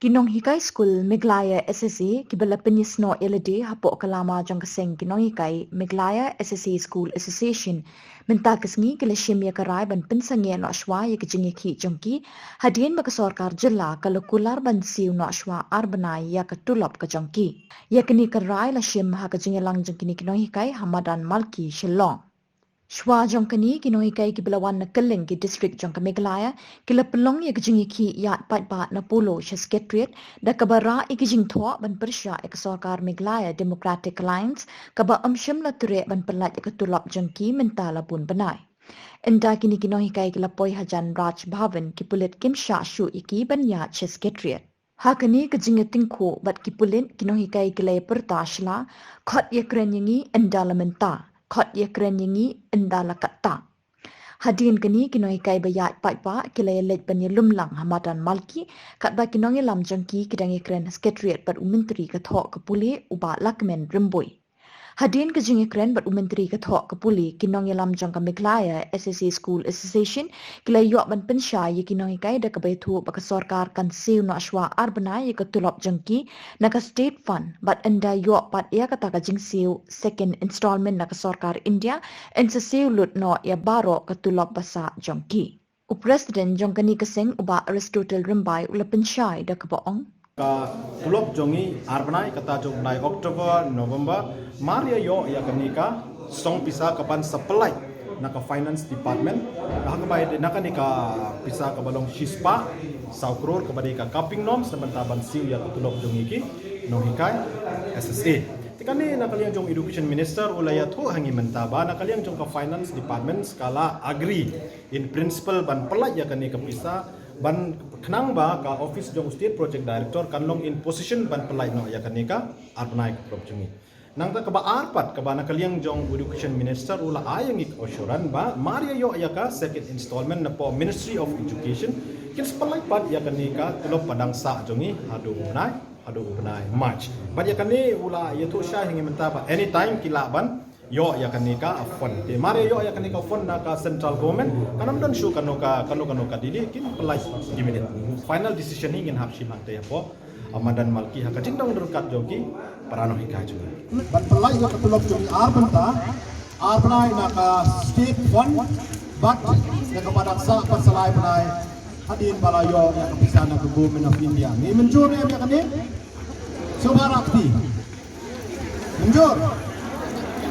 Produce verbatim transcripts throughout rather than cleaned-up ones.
Ki nonghikai skul Meghalaya S S A kiba la pynïasnoh ïa lade hapoh ka lama jong ka seng ki nonghikai Meghalaya S S A School Association mynta ka sngi ki la shim ïa ka rai ban pynsangeh noh shwa ïa ka jingïakhih jong ki hadien ba ka sorkar jylla ka la kular ban siew noh shwa ar bnai ïa ka tulop ka jong ki. Ïa kane ka rai la shim ha ka jingïalang jong kine ki nonghikai ha madan Malki, Shillong. Shwa jong kane ki nonghikai kiba la wan na kylleng ki district jong ka Meghalaya ki la pynlong ïa ka jingïakhih ïaid paidbah na Polo sha Secretariat da kaba rah ïa ki jingthoh ban pyrshah ïa ka sorkar Meghalaya Democratic Alliance kaba ym shym la treh ban pyllait ïa ka tulop jong ki mynta la bun bnai. Ynda kine ki nonghikai ki la poi hajan Raj Bhavan, ki pulit kim shah shuh ïa ki ban ïaid sha Secretariat. Ha kane ka jingïatyngkhuh bad ki pulit, ki nonghikai ki la ïapyrta shla, khot ïakren ïa ngi ynda la mynta, khot ïakren ïa ngi ynda la katta. Hadien kane ki nonghikai ba ïaid paidbah ki la ïaleit ban ïalum lang ha madan Malki, katba ki nongïalam jong ki ki dang ïakren ha Secretariat bad u Myntri ka thoh ka pule, u Bah Lahkmen Rymbui. Hadien ka jingïakren bad u Myntri ka thoh ka pule, ki nongïalam jong ka Meghalaya S S A School Association ki la ïoh ban pynshai ïa ki nonghikai da kaba ïathuh ba ka sorkar kan siew noh shwa ar bnai ïa ka tulop jong ki na ka State Fund, bad ynda ïoh pat ïa kata ka jingsiew second installment na ka sorkar India, yn sa siew lut noh ïa baroh ka tulop ba sah jong ki. U President jong kane ka seng, u Bah Aristotle Rymbai, u la pynshai da kaba ong: Ka tulop jong ngi ar bnai, kata jong u bnai October, November, mar ïa ïoh ïa kane ka song pisa kaban sa pyllait na ka Finance Department. Ka ha kaba ïadei na kane ka pisa kaba long shispah saw klur kaba dei ka capping norms na bynta ban siew ïa ka tulop jong ngi ki nonghikai S S A. Te kane na ka liang jong u Education Minister u la ïathuh ha ngi mynta ba na ka liang jong ka Finance Department ka la agree in principle ban pyllait ïa kane ka pisa, ban khnang ba ka office jong u State Project Director kan long in position ban pyllait noh ïa kane ka ar bnai ka tulop jong ngi. Nangta kaba ar pat, kaba na ka liang jong u Education Minister u la ai ïa ngi ka assurance ba mar ïa ïoh ïa ka second installment na poh Ministry of Education, kin sa pyllait pat ïa kane ka tulop ba dang sah jong ngi haduh u bnai, haduh u bnai March. Bad ïa kane u la ïathuh shai ha ngi mynta ba anytime ki lah ban ïoh ïa kane ka fund. Te mar ïa ïoh ïa kane ka fund na ka central government, kan ym don shuh kano ka, kano kano ka delay, kin pyllait immediate. Final decision hi ngin hap shim hangta hapoh, ah, madan Malki ha ka jingdon ryngkat jong ki para nonghikai jong ngi. Ban pyllait ïa ka tulop jong ngi ar bynta, ar bnai na ka State Fund, bad ïa kaba dang sah pat sa lai bnai hadien ba la ïoh ïa ka pisa na ka Government of India. Ngi mynjur ne em ïa kane? Sngewbha rah kti. Mynjur.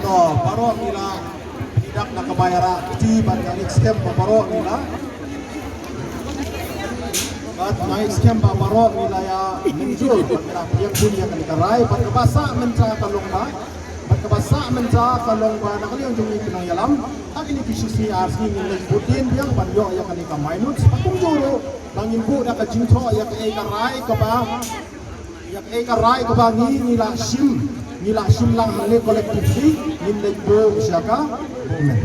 To, baroh ngi la ïa dak na kaba ïa rah kti bad nga ngeit skhem ba baroh ngi la, bad nga ngeit skhem ba baroh ngi la ïa mynjur bad ngi la pdiang bun ïa kane ka rai. Bad kaba sah mynta ka long ba, bad kaba sah mynta ka long ba na ka liang jong ngi ki nongïalam, ha kine ki shi sngi ar sngi ngin leit bud dien biang ban ïoh ïa kane ka minutes. Bad kumjuh ruh ba ngin buh da ka jingthoh ïa kaei ka rai kaba, ïa kaei ka rai kaba ngi, ngi la shim, ngi la shim lang hangne collectively, ngin leit buh sha ka government.